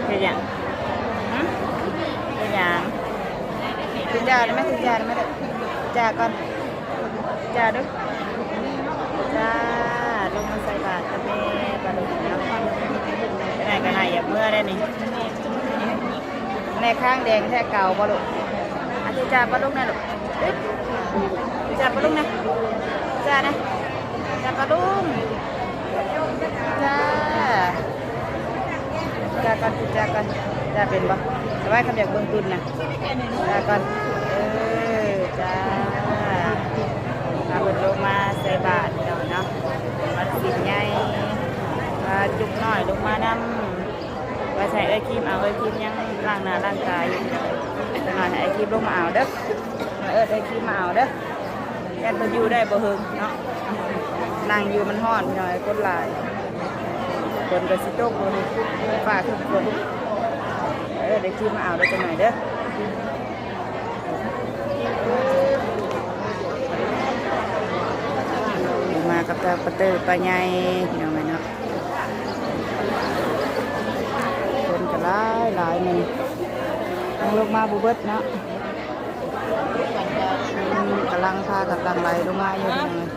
ເຮັດຫຍັງ? ຫຶ? ເຮັດຫຍັງ? ຖືຈານໄດ້ໄໝ? ຖືຈານໄດ້ໄໝ? ຖືຈາກ່ອນ ຈາເດີ້ ຈ້າ. ລົງມາໃສ່ບາດກັບແມ່ປາລຸງເນາະ. ໄດ້ກໍໄດ້ ຢາກເມືອໄດ້ນີ້. ແມ່ຄ້າງແດງແທ້ເກົ່າບໍ່ລູກ? ອະທິດຈາປາລຸງແນ່ລູກ. ອຶບ ຈາປາລຸງແນ່ ຈາແນ່ ຈາປາລຸງ ຈາ. ຈາກ່ອນ ຈາກ່ອນ ຈາເປັນບໍ່? ສະບາຍ ຄຳຢາກເບິ່ງຕຸນນະ ຈາກ່ອນ. ເອີ ຈ້າ. ພາເພິ່ນລົງມາໃສ່ບາດເນາະ ວັດສິນໃຫຍ່ ພາຈຸກນ້ອຍລົງມານຳ. ວ່າໃຫ້ເອື້ອຍຄຣີມເອົາ ເອື້ອຍຄຣີມຍັງລ້າງໜ້າລ້າງຕາຢູ່. ຈັກໜ່ອຍໃຫ້ເອື້ອຍຄຣີມລົງມາເອົາເດີ້ ເອີ້ນເອື້ອຍຄຣີມມາເອົາເດີ້. ຢ້ານເພິ່ນຢູ່ໄດ້ບໍ່ເຫິງເນາະ ນັ່ງຢູ່ມັນຮ້ອນ ພີ່ນ້ອງເອີຍ ຄົນຫຼາຍ. ຝົນກໍຊິຕົກ ຝົນ ຟ້າຄືຝົນ. ເອີ ເອື້ອຍຄຣີມມາເອົາເດີ້ ຈັກໜ່ອຍເດີ້. ມາກັບທາງປາເຕີປ້າໃຫຍ່ ພີ່ນ້ອງເອີຍເນາະ. ຄົນກໍຫຼາຍໆ ມື້ນີ້ ຍັງລົງມາບໍ່ເບິດເນາະ. ອືມ ກຳລັງພາກັນຫຼັ່ງໄຫຼລົງມາຢູ່ ພີ່ນ້ອງເອີຍ.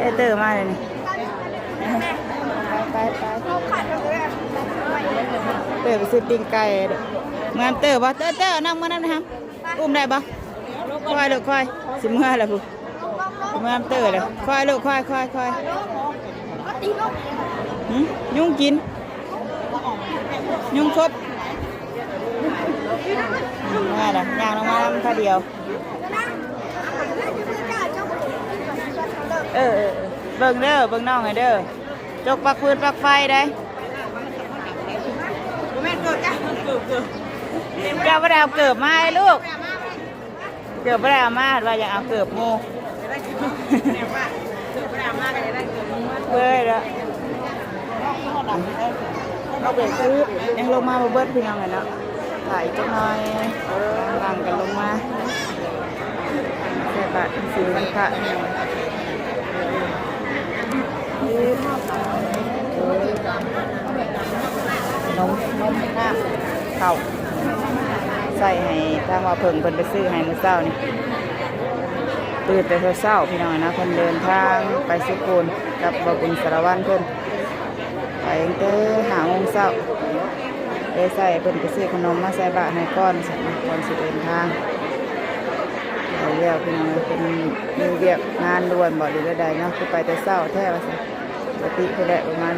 ເອີ ເຕີມາເລີຍນີ້ ໄປໆ ເຕີໄປຊື້ປີ້ງໄກ່. ເມືອນຳເຕີບໍ່? ເຕີ ເຕີ ເອົານ້ອງເມືອນຳນະ ຫຳ ອຸ້ມໄດ້ບໍ່? ຄ່ອຍລູກ ຄ່ອຍ ຊິເມືອແລ້ວພຸ້ນ ຊິເມືອນຳເຕີແລ້ວ. ຄ່ອຍລູກ ຄ່ອຍ ຄ່ອຍ ຄ່ອຍ. ຫຶ? ຍຸງກິນ ຍຸງຄົບ. ມາລະ ຍ່າງລົງມານຳຄາດຽວ. ເອີ ເອີ ເອີ ເບິ່ງເດີ້ ເບິ່ງນ້ອງໃຫ້ເດີ້. ຈົກປັກຟືນປັກໄຟໄດ້. ເຈົ້າບໍ່ໄດ້ເອົາເກີບມາໃຫ້ລູກ. ເກີບບໍ່ໄດ້ເອົາມາ ວ່າຢາກເອົາເກີບໝູ່. ເບິ່ງແລ້ວ ຍັງລົງມາບໍ່ເບິດ ພີ່ນ້ອງເອີຍເນາະ. ຖ້າອີກຈັກໜ່ອຍ ເອີ ຫຼັ່ງກັນລົງມາໃສ່ບາດ ສິນວັນພະ. ນົມ ນົມ ນ້ຳ ເຂົ້າ ໃສ່ໃຫ້ທາງວ່າເພິ່ງເພິ່ນໄປຊື້ໃຫ້ມື້ເຊົ້ານີ້. ຕື່ນແຕ່ເຊົ້າໆ ພີ່ນ້ອງເນາະ ເພິ່ນເດີນທາງໄປສຸໂຂນກັບບ່າວບຸນສາລະວັນເພິ່ນ ໄປຕັ້ງແຕ່ຫ້າໂມງເຊົ້າ. ເລີຍໃສ່ເພິ່ນໄປຊື້ຂະໜົມມາໃສ່ບາດໃຫ້ກ່ອນ ກ່ອນຊິເດີນທາງ. ໄປແລ້ວ ພີ່ນ້ອງເອີຍ ເພິ່ນມີວຽກງານດ່ວນບໍ ຫຼືແນວໃດເນາະ ຄືໄປແຕ່ເຊົ້າແທ້ວ່າຊັ້ນ. ປົກກະຕິພຸ້ນແຫຼະ ປະມານ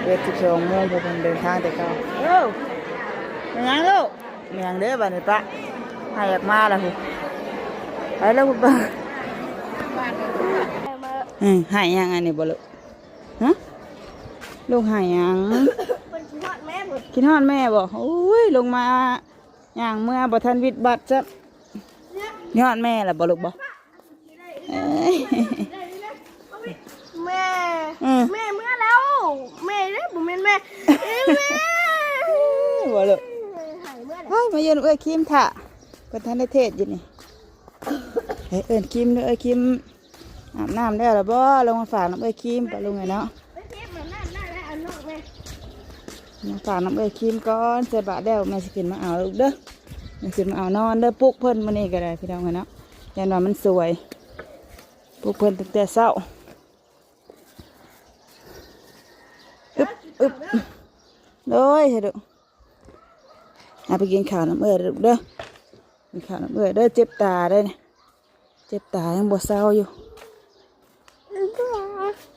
ເອັດ ສິບສອງໂມງ ເພິ່ນເດີນທາງແຕ່ເກົ່າ. ໂອ້ ແມ່ນຫຍັງລູກ? ແມ່ນຫຍັງເດ້ບາດນີ້ປະ ໃຫ້ອອກມາລະພຸ້ນ. ໄປແລ້ວພຸ້ນ. ອື ໃຫ້ຫຍັງອັນນີ້ບໍລູກ? ຮະ ລູກໃຫ້ຫຍັງ? ເພິ່ນຄິດຮອດແມ່ພຸ້ນ. ຄິດຮອດແມ່ບໍ? ໂອ້ຍ ລົງມາ ຍ່າງເມືອບໍ່ທັນວິດບັດຊ້ຳ. ຍອດແມ່ລະບໍ່ລູກບໍ່? ເອີຍ ແມ່ ອືມ ແມ່ເມືອແລ້ວ ແມ່ເດ້ ບໍ່ແມ່ນແມ່ ເອີຍ ແມ່ ບໍ່ລູກ ໃຫ້ເມືອແລ້ວ. ເຮີ້ຍ ມາຢູ່ນຳເອື້ອຍຄຣີມຖ້າ ເພິ່ນທັນໄດ້ເທດຢູ່ນີ້. ເອີ້ນຄຣີມເດີ້ ເອີ້ຍຄຣີມ. ອາບນ້ຳແລ້ວລະບໍ່? ລົງມາຝາກນຳເອື້ອຍຄຣີມປະລຸງເອີຍເນາະ. ມາຝາກນຳເອື້ອຍຄຣີມກ່ອນ ໃສ່ບາດແລ້ວແມ່ຊິຂຶ້ນມາເອົາລູກເດີ້. ແມ່ຂຶ້ນມາເອົານອນເດີ້. ປຸກເພິ່ນມື້ນີ້ກໍໄດ້ພີ່ນ້ອງເອີຍເນາະ ຢ້ານວ່າມັນສວຍ. ປຸກເພິ່ນຕັ້ງແຕ່ເຊົ້າ. ອຶບ ອຶບ ໂດຍ ເດີ ເອົາໄປກິນເຂົ້ານຳເອື້ອຍເດີ້ລູກເດີ້. ກິນເຂົ້ານຳເອື້ອຍເດີ້. ເຈັບຕາເດີ້ນີ້. ເຈັບຕາຍັງບໍ່ເຊົາຢູ່.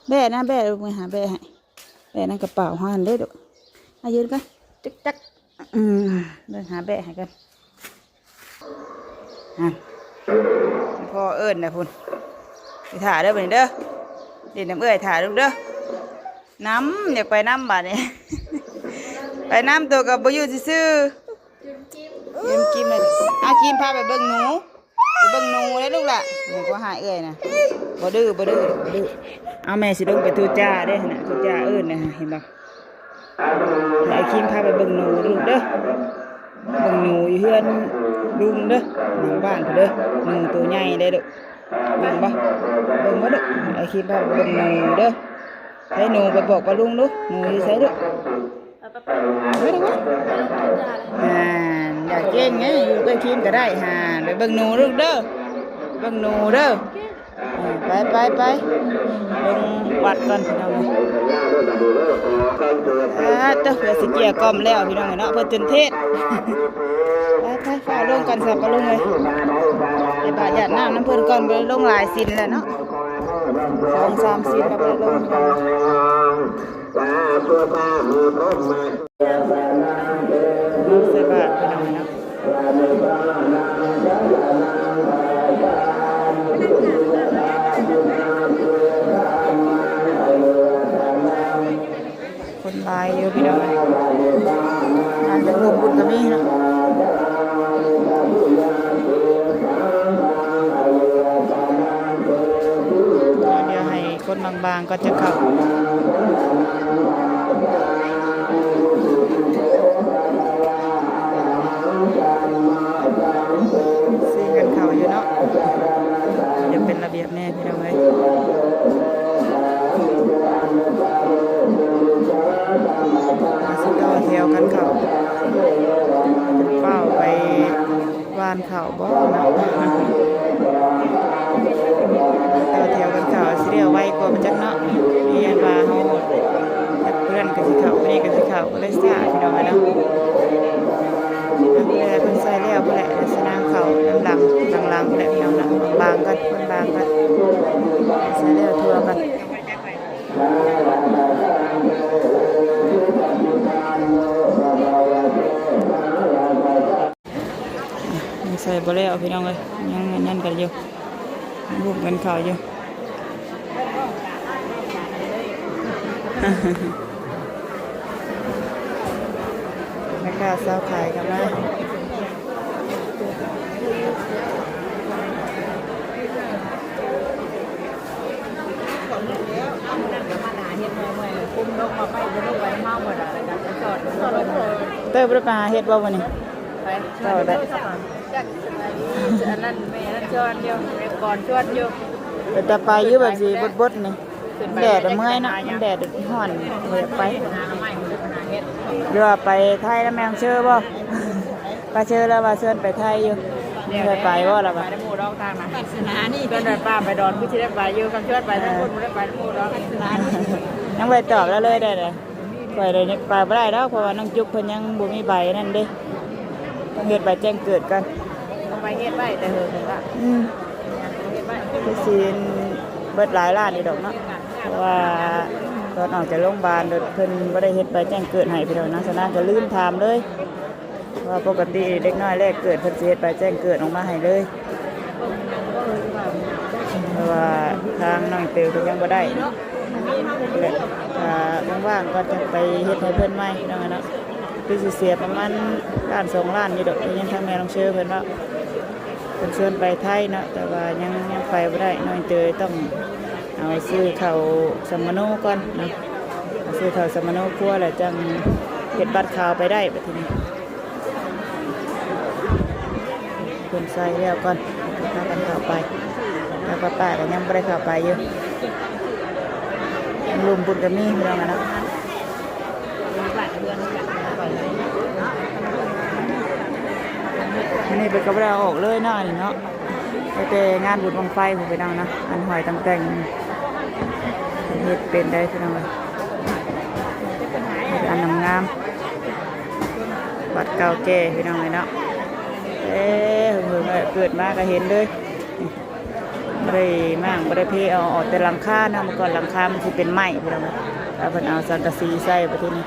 ແບ້ນະ ແບ້ ເບິ່ງຫາແບ້ໃຫ້. ແບ້ໃນກະເປົາຫັ້ນເດ້ລູກ. ມາຢືນກ່ອນ ຈັກໆ. ອືມ ເບິ່ງຫາແບ້ໃຫ້ກ່ອນ. ຫັ້ນ ພໍ່ເອີ້ນນະພຸ້ນ. ໄປຖ້າເດີ້ບັດນີ້ເດີ້. ຫຼິ້ນນຳເອື້ອຍຖ້າລູກເດີ້. ນຳ ຢາກໄປນຳບາດນີ້. ໄປນຳ ໂຕກໍບໍ່ຢູ່ຊື່ໆ. ຢືມກິມເລີຍ. ອາ ກິມພາໄປເບິ່ງໜູ ໄປເບິ່ງໜູເດ້ລູກຫຼ້າ. ໜູກໍຫາເອື້ອຍນະ. ບໍ່ດື້ ບໍ່ດື້ ບໍ່ດື້. ເອົາ ແມ່ຊິລົງໄປທຸຈ້າເດ້ຫັ້ນນະ. ທຸຈ້າເອີ້ນນະ ເຫັນບໍ່? ໃຫ້ຄິມພາໄປເບິ່ງໜູເດີ້ລູກເດີ້. ເບິ່ງໜູຢູ່ເຮືອນລຸງເດີ້ ຫຼັງບ້ານພຸ້ນເດີ້. ໜູໂຕໃຫຍ່ເດ້ລູກ. ເບິ່ງບໍ່? ເບິ່ງບໍ່ລູກ? ໃຫ້ຄິມພາໄປເບິ່ງໜູເດີ້. ໃຫ້ໜູໄປບອກປ້າລຸງດູ ໜູຢູ່ໃສລູກ? ເອົາ ອ່າ ຢ່າເກັ່ງເດ້ ຢູ່ໃກ້ຄຣີມກໍໄດ້ ຫາ ໄປເບິ່ງໜູລູກເດີ ເບິ່ງໜູເດີ. ເອີ ໄປ ໄປ ໄປ ລົງວັດກ່ອນພີ່ນ້ອງເອີຍ. ອ່າ ເຕີ ເພື່ອຊິເກຍກ່ອມແລ້ວພີ່ນ້ອງເອີຍເນາະ ເພິ່ນຈົນເທດ. ໄປ ໄປ ຟ້າວລົງກ່ອນຊະປ້າລຸງເອີຍ ໄປບາດຢາດນ້ຳນຳເພິ່ນກ່ອນ ບໍ່ໄດ້ລົງຫຼາຍສິນແລ້ວເນາະ ສອງສາມສິນແລ້ວບໍ່ໄດ້ລົງ. ໃສ່ບາດພີ່ນ້ອງເນາະ ຄົນຫຼາຍຢູ່ພີ່ນ້ອງເອີຍ ງານຈະລົງບຸນກໍມີເນາະ. ດຽວໃຫ້ຄົນບາງໆກ່ອນຈະເຂົ້າ ຊິກັນເຂົ້າຢູ່ເນາະ ຈະເປັນລະບຽບແນ່ພີ່ນ້ອງເອີຍ. ຊິຕໍ່ແຖວກັນເຂົ້າ ຟ້າວໄປ ຫວ່ານເຂົ້າບໍ່ເນາະ ຕໍ່ແຖວກັນເຂົ້າ ຊິໄດ້ໄວກວ່າບໍ່ຈັກເນາະ. ມີອັນວ່າເຮົາຈັກເພື່ອນກໍຊິເຂົ້າ ຜູ້ນີ້ກໍຊິເຂົ້າ ກໍເລີຍຊ້າພີ່ນ້ອງເອີຍເນາະ. ແຕ່ເພິ່ນໃສ່ແລ້ວພຸ້ນແຫຼະ ລັກສະນະເຂົ້ານຳຫຼັງ ຫຼັງໆພຸ້ນແຫຼະພີ່ນ້ອງເນາະ. ບາງໆກ່ອນ ຄົນບາງໆກ່ອນ ໃສ່ແລ້ວທົ່ວກ່ອນ. ຍັງໃສ່ບໍ່ແລ້ວພີ່ນ້ອງເອີຍ ຍັງອັນນັ້ນກັນຢູ່ ຮູບເງິນເຂົ້າຢູ່. ແມ່ຄ້າຊາວຂາຍກໍມາ. ເຕີ ບໍ່ໄດ້ໄປຫາເຫັດບໍ່ມື້ນີ້? ໄປ ເຈົ້າໄດ້ ອັນນັ້ນແມ່ນັ້ນຊວນຢູ່ ແມ່ກອນຊວນຢູ່ ເປັນຕາໄປຢູ່ແບບຊິບົດໆນີ້. ແດດເມື່ອຍເນາະ ມັນແດດຮ້ອນ ບໍ່ຢາກໄປ ຫຼືວ່າໄປໄທນຳແມ່ນ້ອງເຊີບໍ່? ປ້າເຊີລາວວ່າຊວນໄປໄທຢູ່ ມີໃຜໄປບໍ່ລາວວ່າ? ໄປນຳໝູ່ດອກທາງນະ ຊວນໄປປ້າໄປດອນ ຄືຊິໄດ້ໄປຢູ່ ຄັນຊວນໄປທາງພຸ້ນບໍ່ໄດ້ໄປນຳໝູ່ດອກ. ຍັງບໍ່ໄດ້ຕອບລາວເລີຍໄດ໋ ຂ້ອຍໄດ້ໄປບໍ່ໄດ້ດອກ ເພາະວ່ານ້ອງຈຸກເພິ່ນຍັງບໍ່ມີໃບນັ້ນເດ້ ຕ້ອງເຮັດໃບແຈ້ງເກີດກ່ອນ ຕ້ອງໄປເຮັດໄວ້ແຕ່ເຫິງແລ້ວ ອືມ ຄືຊິເບິດຫຼາຍລ້ານຢູ່ດອກເນາະ ເພາະວ່າຕອນອອກຈາກໂຮງບານໂດດ ເພິ່ນບໍ່ໄດ້ເຮັດໃບແຈ້ງເກີດໃຫ້ພີ່ນ້ອງເນາະ ສະນັ້ນກໍລືມຖາມເລີຍ ເພາະວ່າປົກກະຕິເດັກນ້ອຍແລກເກີດ ເພິ່ນຊິເຮັດໃບແຈ້ງເກີດອອກມາໃຫ້ເລີຍ ແຕ່ວ່າທາງນ້ອງເຕີເພິ່ນຍັງບໍ່ໄດ້ ແລະ ຖ້າວ່າງໆກໍຈະໄປເຮັດໃຫ້ເພິ່ນໃໝ່ພີ່ນ້ອງເນາະ ຄືຊິເສຍປະມານລ້ານສອງລ້ານຢູ່ດອກ ໄດ້ຍິນທາງແມ່ນ້ອງເຊີເພິ່ນເວົ້າ ເພິ່ນຊວນໄປໄທເນາະ ແຕ່ວ່າຍັງ ຍັງໄປບໍ່ໄດ້ ນ້ອງເຕີຕ້ອງເອົາຊື້ເຂົ້າສຳມະໂນກ່ອນເນາະ ເອົາຊື້ເຂົ້າສຳມະໂນຄົວ ແລ້ວຈັ່ງເຮັດບັດຂາວໄປໄດ້ບັດທີນີ້. ເພິ່ນໃສ່ແລ້ວກ່ອນ ພາກັນເຂົ້າໄປ ແຕ່ປ້າໆກໍຍັງບໍ່ໄດ້ເຂົ້າໄປຢູ່ ທາງລຸ່ມພຸ້ນກໍມີພີ່ນ້ອງເນາະ. ມື້ນີ້ເພິ່ນກໍບໍ່ໄດ້ເອົາອອກເລີຍເນາະ ອັນນີ້ເນາະ ໄປແຕ່ງານບຸນບັ້ງໄຟພຸ້ນພີ່ນ້ອງເນາະ ອັນຫອຍຕ່າງແຕ່ງ ເຮັດເປັນໄດ໋ພີ່ນ້ອງເອີຍ ເຮັດອັນງາມໆ ວັດເກົ່າແກ່ພີ່ນ້ອງເອີຍເນາະ ເອີ ເຫິງໆແລ້ວ ເກີດມາກໍເຫັນເລີຍ ບໍ່ໄດ້ມ້າງ ບໍ່ໄດ້ເພ ເອົາອອກແຕ່ຫຼັງຄາເນາະ ເມື່ອກ່ອນຫຼັງຄາມັນຊິເປັນໄມ້ພີ່ນ້ອງເອີຍ ແລ້ວເພິ່ນເອົາສັງກະສີໃສ່ ບັດທີນີ້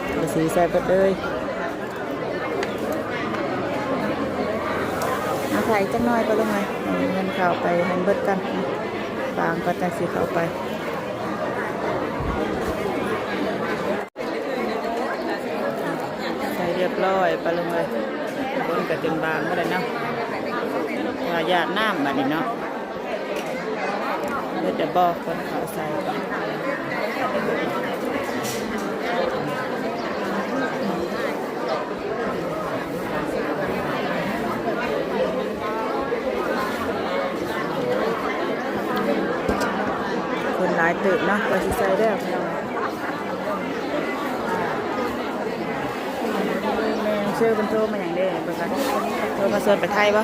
ສັງກະສີໃສ່ເບິດເລີຍ. ເອົາຖ່າຍຈັກໜ້ອຍກໍລົງມາ ໃຫ້ເງິນເຂົ້າໄປໃຫ້ເບິດກ່ອນ ບາງກໍຈັ່ງຊິເຂົ້າໄປ ໃສ່ຮຽບຮ້ອຍປະລຸງເອີຍ ຄົນກໍຈົນບາງໝົດແລ້ວເນາະ ວ່າຢາດນ້ຳບັດນີ້ເນາະ. ເບິດແລ້ວບໍ່ ຄົນເຂົ້າໃສ່ ຄົນຫຼາຍເຕີບເນາະ ກວ່າຊິໃສ່ແລ້ວ. ເຊີເພິ່ນໂທມາຫຍັງເດ້ ເບິ່ງກ່ອນ. ໂທມາຊວນໄປໄທບໍ່?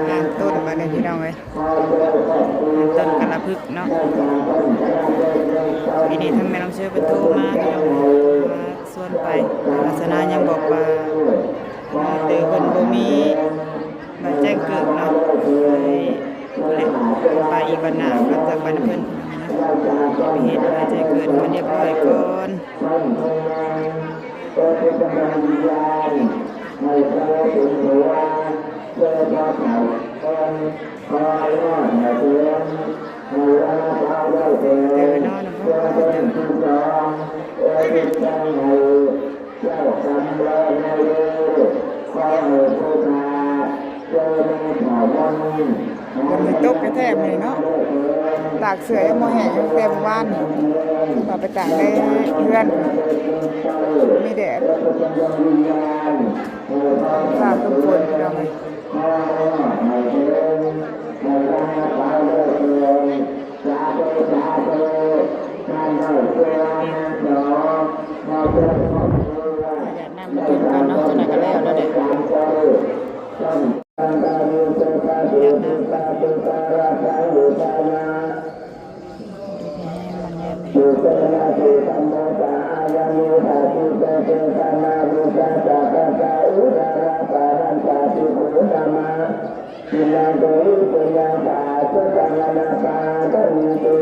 ງານຕົ້ນບາດນີ້ພີ່ນ້ອງເອີຍ ງານຕົ້ນກາລະພຶກເນາະ. ປີນີ້ທາງແມ່ນ້ອງເຊີເພິ່ນໂທມາພີ່ນ້ອງເອີຍ ມາຊວນໄປ. ສາວນາຍັງບອກວ່າ ເອີ ເພິ່ນບໍ່ມີໃບແຈ້ງເກີດເນາະ ໃຫ້ ພຸ້ນແຫຼະ ໄປອີກວັນໜ້າ ຫຼັງຈາກໄປນຳເພິ່ນ ໄປເຮັດໃບແຈ້ງເກີດໃຫ້ມັນຮຽບຮ້ອຍກ່ອນ. ເດີນອນນະບໍ່ ເດີນອນ. ຝົນມັນຕົກແທ້ໆມື້ນີ້ເນາະ ຕາກເສື້ອຍັງບໍ່ແຫ້ງ ຕັ້ງແຕ່ມື້ວານນີ້ ວ່າໄປຕາກໃນເຮືອນ ມີແດດ ຟ້າຄຶ້ມຝົນພີ່ນ້ອງເອີຍ. ຢາດນ້ຳມັນເປັນກ່ອນເນາະ ຈັກໜ້ອຍກໍແລ້ວແລ້ວເດ້. ຢາດນ້ຳ Tinnam pi puññaṃ pāpetha anappakantu.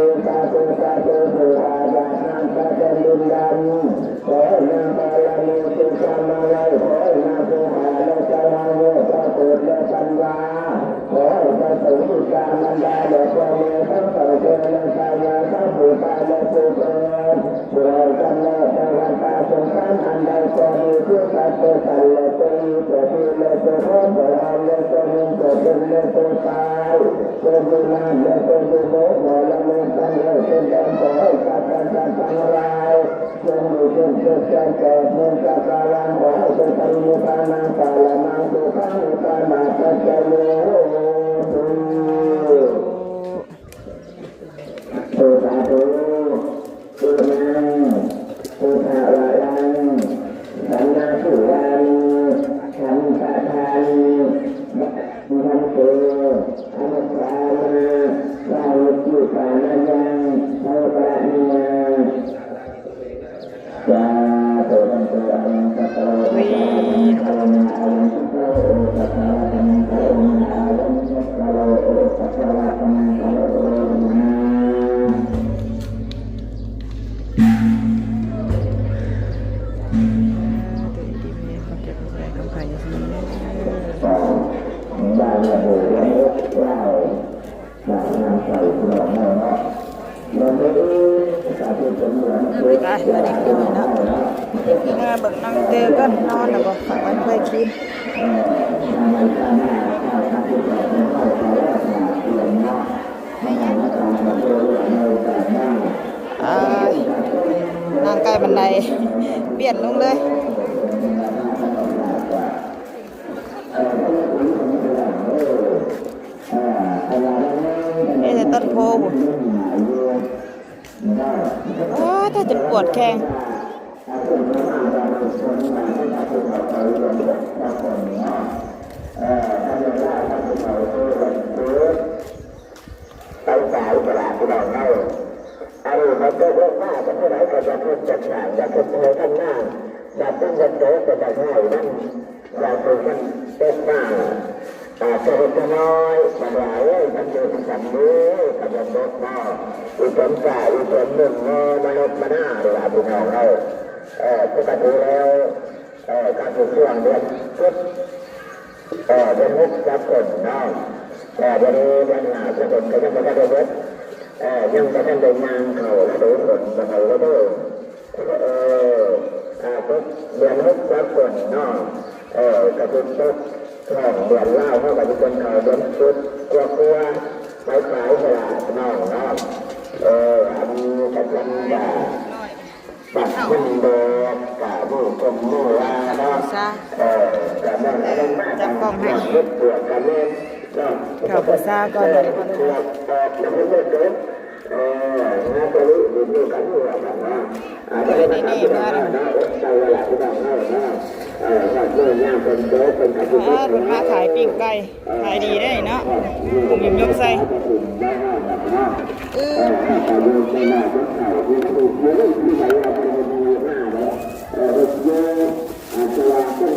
ຂໍໃຫ້ນາງປາລະມີຕິກຳມາໄວ້ ຂໍໃຫ້ນາງຜູ້ຫາແລະຊາວເຮົາມີພະໂພດແລະປັນຍາ ຂໍໃຫ້ພະສົງວິຊາມັນດາ ແລະພໍ່ແມ່ທັງເຖົ້າແກ່ ແລະຊາວຍາ ທັງຜູ້ຕາຍ ແລະຜູ້ເກີດ ຊ່ວຍກັນແລະເທວະດາສົງສານອັນໃດກໍດີ ຜູ້ສັດຜູ້ສັນແລະຕົວນີ້ຕົວທີ່ແລະຕົວຂອງພວກເຮົາແລະຕົວນີ້ຕົວເປັນແລະຕົວຕາຍ ຕົວຢູ່ນານແລະຕົວຢູ່ໂລກມໍລະເມຕັງເອີຍ ເປັນແດນຂໍໃຫ້ສັດທັງຫຼາຍ ຈົ່ງມີຈິດໃຈແກ່ເມືອງຈັກກະວານ ຂໍໃຫ້ເປັນໄປນິບພານາປະລະມັງສຸຂັງນິບພານາປັດຈະໂຍໂຫຕິ. ໂອ ສາທຸ. ປູມາ ພຸດທະວະລັງ ສັນນະສຸວາມິ ສັນຕະທາມິ ວັດທັນເຕ ອະນຸສາມາ ສາວະກິການະຍັງ ໂມກະລະນິຍັງ. ສາທຸ. ໄປ ຕອນນີ້ເປັນຫຍັງເນາະ ເມື່ອເບິ່ງນ້ອງເຕີກ່ອນ ນອນແລ້ວບໍ່ ຝາກໄວ້ເພື່ອກິນ. ອ່າ ນັ່ງໃກ້ບັນໄດ ປ່ຽນລົງເລີຍ. ເອີ ແຕ່ຕົ້ນໂພພຸ້ນ ໂອ້ ຕາຍ ຈົນປວດແຂ້ງ. ໄປສາຍຕະຫຼາດພີ່ນ້ອງເຮົາ ອັນນີ້ມາຕົກລົງມາ ເປັນຈັ່ງໃດກໍຢ່າທຸກຈັກສາງ ຢ່າທຸກໃຫ້ທຳນາ ຢ່າເປັນຢ່າໂຕ ກໍຢ່າໃຫ້ມັນ ຢ່າໃຫ້ມັນຕົກມາ ອາດຈະເຮັດນ້ອຍ ບັກຫຼາເອີຍ ມັນຢູ່ນຳກັນເດີ ກໍຢ່າຕົກເນາະ ອີຕົນກາ ອີຕົນໜຶ່ງເນາະ ມະນຸດມະນາ ເວລາພີ່ນ້ອງເຮົາ ເອີ ປົກກະຕິແລ້ວ ເອີ ກໍຄືຊ່ວງເດືອນສິບ ເອີ ເດືອນຫົກສາກົນເນາະ ເອີ ດຽວນີ້ເດືອນຫ້າສາກົນກໍຍັງບໍ່ທັນໄດ້ເບິດ ເອີ ຍັງບໍ່ທັນໄດ້ຍ່າງເຂົ້າລະດູຝົນ ບໍ່ເຂົ້າລະດູ ເອີ ອາ ຕົກເດືອນຫົກສາກົນເນາະ ເອີ ກໍຄືຕົກທ້ອງເດືອນລາວເຮົາ ກໍຊິເປັນເຂົ້າເດືອນເຈັດກວ່າໆ ປາຍໆ ນີ້ລະນ້ອງເນາະ ເອີ ອັນນີ້ກໍທຳມະດາ ບັດມັນແດດກະມື້ຊົມມື້ວາເນາະ ເອີ ກະແມ່ນອັນນັ້ນມາ ຈັບກ້ອງໃຫ້ ເຮັດບວກກະແມ່ນເນາະ ເຂົ້າບູຊາກ່ອນ ເອີ ເຮັດບວກອອກແລ້ວເພິ່ນເລີກເດີ ເອີ ຫາກະລິຢູ່ກັນຢູ່ວ່າຊັ້ນເນາະ. ເອີ ນີ້ໆ ມາແລ້ວ ເອີ ເພິ່ນມາຂາຍປີ້ງໄກ່ ຂາຍດີເດ້ເນາະ ປຸ້ມຍົມໃສ່ ອື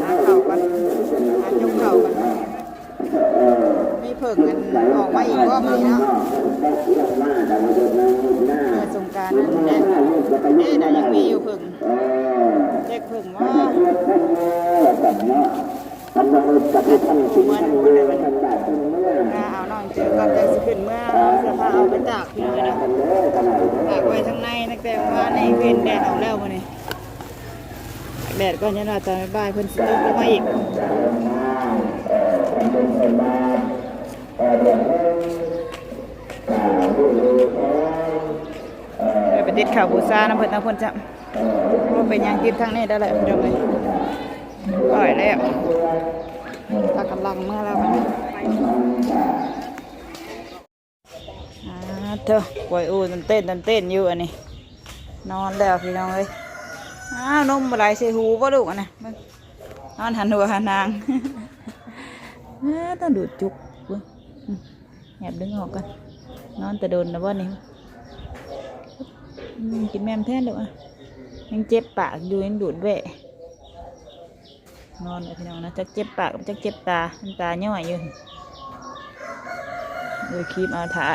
ຫາເຂົ້າກ່ອນ ຫາກິນເຂົ້າກ່ອນ. ມີເຜິ້ງອັນອອກມາອີກບໍ່ມື້ນີ້ເນາະ ເມື່ອສົງການນັ້ນແຫຼະ ເດ້ ຍັງມີຢູ່ເຜິ້ງ ແຈກເຜິ້ງບໍ່ ເອົານ້ອງເຈີກ່ອນ ຈັ່ງຊິຂຶ້ນເມືອ ເອົາເສື້ອຜ້າອອກໄປຕາກ ພີ່ນ້ອງເອີຍເນາະ ຕາກໄວ້ທາງໃນ ຕັ້ງແຕ່ວານນີ້ ເຫັນແດດອອກແລ້ວມື້ນີ້. ຕາກແດດກ່ອນ ຢ້ານວ່າຕອນບ່າຍໆ ເພິ່ນຊິຕົກລົງມາອີກ. ໄປຕິດເຂົ້າບູຊານຳເພິ່ນທາງພຸ້ນຈ້ະ. ບໍ່ເປັນຫຍັງ ຕິດທາງນີ້ໄດ້ແຫຼະ ພີ່ນ້ອງເອີຍ. ປອຍແລ້ວ ພາກັນຫຼັ່ງເມືອແລ້ວບັດນີ້. ອາ ເທີ ປ່ອຍອູ່ ຕື່ນເຕັ້ນ ຕື່ນເຕັ້ນຢູ່ອັນນີ້ ນອນແລ້ວພີ່ນ້ອງເອີຍ. ອ້າວ ນົມບໍ່ໄຫຼໃສ່ຫູບໍ່ລູກ ອັນນະ ເບິ່ງ ນອນຫັນຫົວຫານາງ. ອ້າ ຕ້ອງດູດຈຸກເບິ່ງ ອືມ ແຫບດຶງອອກກ່ອນ. ນອນແຕ່ດົນແລ້ວບໍ່ນີ້ ອືມ ກິນແໝ່ມແທນລູກອະ ຍັງເຈັບປາກຢູ່ ຍັງດູດແຫວະ. ນອນແລ້ວພີ່ນ້ອງນະ ຈັກເຈັບປາກ ຈັກເຈັບຕາ ນ້ຳຕາຍ້ອຍຢູ່. ເອື້ອຍຄີມເອົາຖ້າ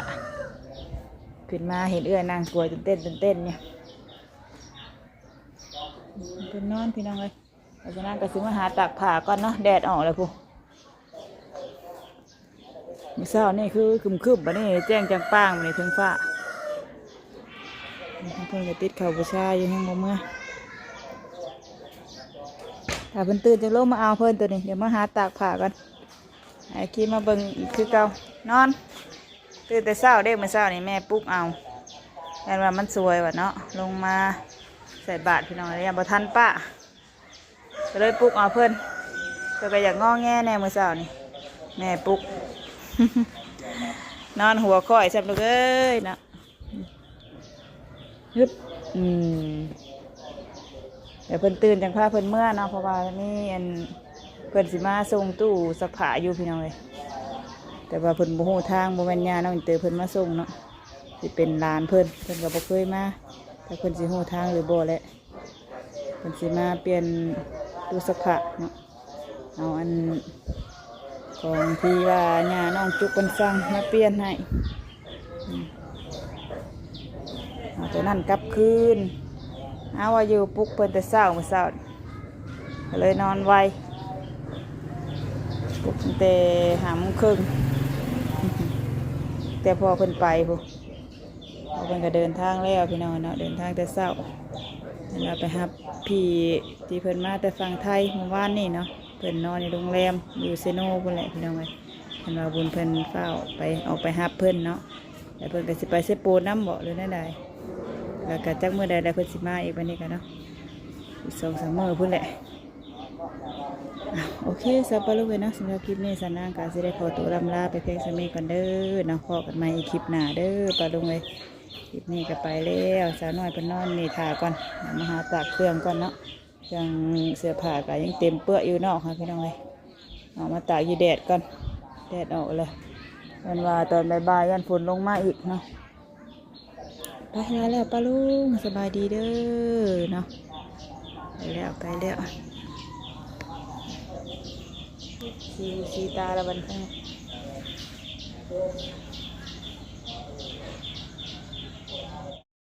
ຂຶ້ນມາເຫັນເອື້ອຍນັ່ງປ່ວຍ ຕື່ນເຕັ້ນ ຕື່ນເຕັ້ນຢູ່. ເພິ່ນນອນພີ່ນ້ອງເອີຍ. ເພາະສະນັ້ນກໍຊິມາຫາຕາກຜ້າກ່ອນເນາະ ແດດອອກແລ້ວພຸ້ນ. ມື້ເຊົ້ານີ້ຄືຄຶ້ມໆ ບັດນີ້ແຈ້ງຈາງປ່າງ ບັດນີ້ເທິງຟ້າ. ທາງເພິ່ນກໍຕິດເຂົ້າບູຊາຢູ່ ຍັງບໍ່ເມືອ. ຖ້າເພິ່ນຕື່ນຈຶ່ງລົງມາເອົາເພິ່ນໂຕນີ້. ດຽວມາຫາຕາກຜ້າກ່ອນ. ໃຫ້ຄີມມາເບິ່ງອີກຄືເກົ່າ. ນອນ ຕື່ນແຕ່ເຊົ້າເດ້ ມື້ເຊົ້ານີ້ແມ່ປຸກເອົາ. ຢ້ານວ່າມັນສວຍວ່າເນາະ ລົງມາໃສ່ບາດພີ່ນ້ອງ ຢ້ານບໍ່ທັນປ້າ. ກໍເລີຍປຸກເອົາເພິ່ນ ເພິ່ນກໍຢາກງໍແງແດ່ມື້ເຊົ້ານີ້ ແມ່ປຸກ. ນອນຫົວຂ້ອຍຊ້ຳລູກເອີຍເນາະ. ຮຶບ ອືມ ດຽວເພິ່ນຕື່ນຈັ່ງພາເພິ່ນເມືອເນາະ ເພາະວ່າມີອັນ ເພິ່ນຊິມາສົ່ງຕູ້ຊັກຜ້າຢູ່ພີ່ນ້ອງເອີຍ. ແຕ່ວ່າເພິ່ນບໍ່ຮູ້ທາງ ບໍ່ແມ່ນຍ່ານ້ອງອິນເຕີເພິ່ນມາສົ່ງເນາະ ຊິເປັນຫຼານເພິ່ນ ເພິ່ນກໍບໍ່ເຄີຍມາ ຈັກເພິ່ນຊິຮູ້ທາງຫຼືບໍ່ແຫຼະ. ເພິ່ນຊິມາປ່ຽນຕູ້ຊັກຜ້າເນາະ ເອົາອັນຂອງທີ່ວ່າຍ່ານ້ອງຈຸກເພິ່ນສັ່ງມາປ່ຽນໃຫ້ ອືມ ເອົາໂຕນັ້ນກັບຄືນ. ເອົາວ່າຢູ່ປຸກເພິ່ນແຕ່ເຊົ້າ ມື້ເຊົ້າກໍເລີຍນອນໄວ ປຸກຕັ້ງແຕ່ຫ້າໂມງເຄິ່ງ ແຕ່ພໍ່ເພິ່ນໄປພຸ້ນ. ເພິ່ນກໍເດີນທາງແລ້ວພີ່ນ້ອງເນາະ ເດີນທາງແຕ່ເຊົ້າ. ເພິ່ນວ່າໄປຮັບພີ່ທີ່ເພິ່ນມາແຕ່ຝັ່ງໄທມື້ວານນີ້ເນາະ ເພິ່ນນອນຢູ່ໂຮງແຮມຢູ່ເຊໂນພຸ້ນແຫຼະພີ່ນ້ອງເອີຍ. ເພິ່ນວ່າບຸນເພິ່ນຟ້າວໄປ ອອກໄປຮັບເພິ່ນເນາະ ແລ້ວເພິ່ນກໍຊິໄປເຊໂປນນຳບໍ ຫຼືແນວໃດ ແລ້ວກໍຈັກມື້ໃດແລ້ວເພິ່ນຊິມາອີກ ບັດນີ້ກໍເນາະ ອີກສອງສາມມື້ພຸ້ນແຫຼະ. ອ່ະ ໂອເຄ ຊາວປາລຸງເອີຍເນາະ ສຳລັບຄລິບນີ້ສາວນາງກໍຊິໄດ້ຂໍຕົວລ່ຳລາໄປພຽງສ່ຳນີ້ກ່ອນເດີເນາະ. ພໍ້ກັນໃໝ່ອີກຄລິບໜ້າເດີປາລຸງເອີຍ. ຄລິບນີ້ກໍໄປແລ້ວ ສາວນ້ອຍເພິ່ນນອນນີ້ຖ້າກ່ອນ ມາຫາຕາກເຄື່ອງກ່ອນເນາະ. ເຄື່ອງເສື້ອຜ້າກໍຍັງເຕັມເປື້ອຢູ່ນອກຫັ້ນພີ່ນ້ອງເອີຍ. ເອົາມາຕາກຢູ່ແດດກ່ອນ ແດດອອກແລ້ວ. ເພິ່ນວ່າຕອນບ່າຍໆ ຢ້ານຝົນລົງມາອີກເນາະ. ໄປລາແລ້ວປ້າລຸງ ສະບາຍດີເດີເນາະ. ໄປແລ້ວ ໄປແລ້ວ ສີຫູສີຕາລະບັດນີ້.